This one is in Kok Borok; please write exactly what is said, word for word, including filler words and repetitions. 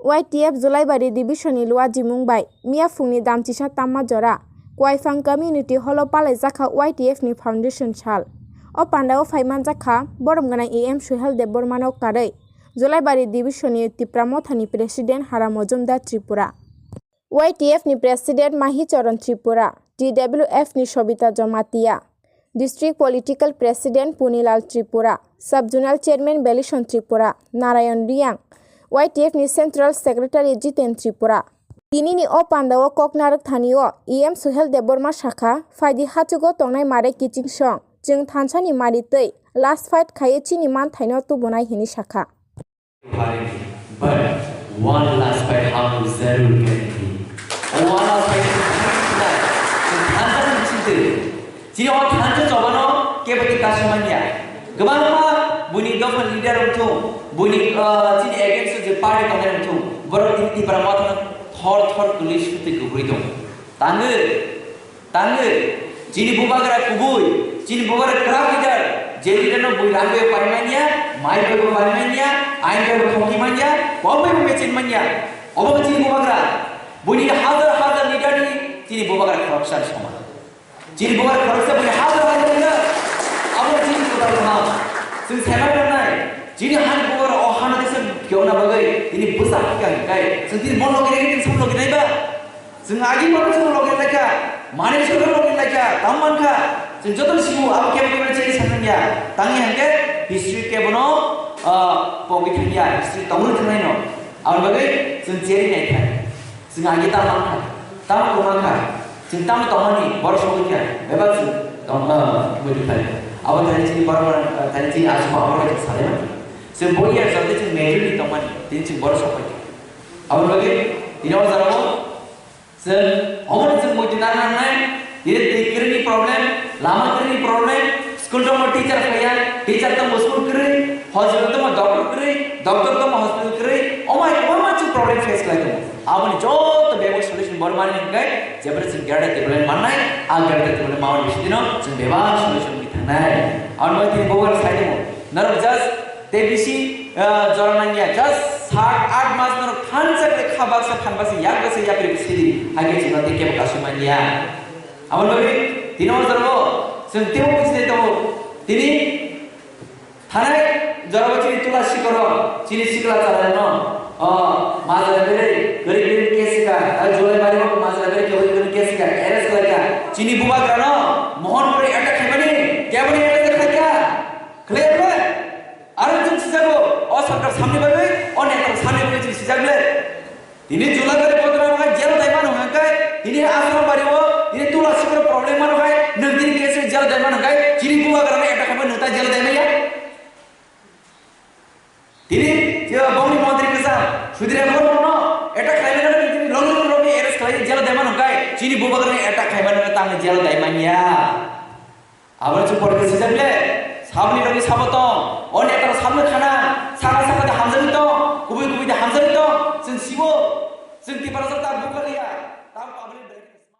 Y T F Julaibari Division ni Luajimung bai miya phungni damchisa tamma jora Kuaifang Community Hall o palaijakha Y T F ni Foundation Sal. O pandao phaimanjakha borom gwnang E M Suhel Debbarma no karwi Julaibari Division ni Tipra Motha ni President Hara Mojumdar Tripura, Y T F ni President Mahi Charan Tripura, T W F ni Sobita Jamatia, District Political President Punilal Tripura, Sub Zonal Chairman Belison Tripura, Narayan Riang, Y T F ni Central Secretary Jiten Tripura. Tini ni o panda o kok narwk thani o E M Suhel Debbarma sakha, phaidi hachugo tongnai mare kiching song, chwng thansa ni mari twi last fight khaiwi chini manthaino tubunai hini sakha. But one last fight hum log zarur karenge. One last fight thansa ni chinte. Chini o thansa chobano kebo ti kasu manya. Kwbangma buni dopha leader wngthung, buni, ah, chini against o je party tongnai wngthung, borok tini Tipra Mothano thor thor kwlwi sutwi kwbwi tong. Tangwi, tangwi, chini bubagra kubui, chini bubagra kwrak leader, je leader no bui rang bai pai manya, mai bai bo pai manya, ain bai bo thongwi manya, kok bai bo mechin manya. Obo chini bubagra, buni hazar hazar leader ni chini bubagra khoroksa ni soman. Chini bubagra khoroksa bini hazar hazar wngkha. Abo chini kwtal kaham. Chwng saimai rwnai. Chini hani bubagra o hano tisa phiyokna bagwi tini bwsa phika hinkai. Chwng tini mon logi nai, tini sam logi nai ba? Chwng agi mano chwng logi nai kha. Mani chwng logi nai kha. Tam man kha. Chwng joto sibu abo kebo kebo chini sanang ya. Tangni hangke history kebono, ah, pogwi thangya. History tongwi thangnai no. Aboni bagwi chwng cheri nai kha. Chwng agi tamo mankha, tamo kwmankha, chwng tamo tongmani, borok sogwi kha, bebak chwng tong-, ah, bwtwi khlai. Abo thani chini borok, ah, thani chini aswk borok bai chwng salai mani. Chwng bo year jotoi chwng majority tongmani, tini chwng borok sokpai kha. Aboni bagwi tini o jagao chwng, omoni chwng muitu nang nangnai, tini twi kwrwini problem, lama kwrwini problem, school tongmo teacher phaiya, teacher tongmo school kwrwi, hospital tongmo doctor kwrwi, doctor tongmo hospital kwrwi, omai kwbangma chwng problem face khlai tongo. Aboni joto bebak solution bor mani hwnkhe, jebra chwng greater development mannai, a greater development mani bisingtwino chwng bebak solution wngwi thangnai. Aboni bagwi tini bo uansai tongo. Norok just tei bisi, ah, jora nangya, just sat aath mas norok thansa khe kha baksa phan baksa yak baksa yapri bisidi, hakhe chwngno tei kebo kasu manya. Aboni bagwi tini o jorao chwng teibo buji nai tongo. Tini thanai jorao chini tula sikoro, chini sikla chalai no, o, majra bere, gari gari case ka, ta jolai bari bo majra bere kebo gari case ka, arrest khlai ka. Chini bubagra no, Mohanpur attack khaimani, kebo ni attack khlai ka. Khlai ka. Aro chwng sijago, o sarkar samni bagwi, o neta samni bagwi chwng sijak le. Tini Julaibari bodra no hai jel dai mano hwnkhe, tini Asrambari o, tini tula sikoro problem mano hai, nwng tini case jel dai mano hwnkhe, chini bubagra no attack khaima nwng ta jel dai maya. Tini je bongni montri kisa, Sudhir Debbarma no attack khlaimani tini long long long arrest khlai jel dai mano hwnkhe, chini bubagra no attack khlaimani tamo jel dai manya. Aboni chwng pore khe swijak le, saboni logi sabo tong, o neta rok saboni khana, saka saka de hamjagwi tong, kubui kubui de hamjagwi tong, chwng sibo, chwng Tiprasa ta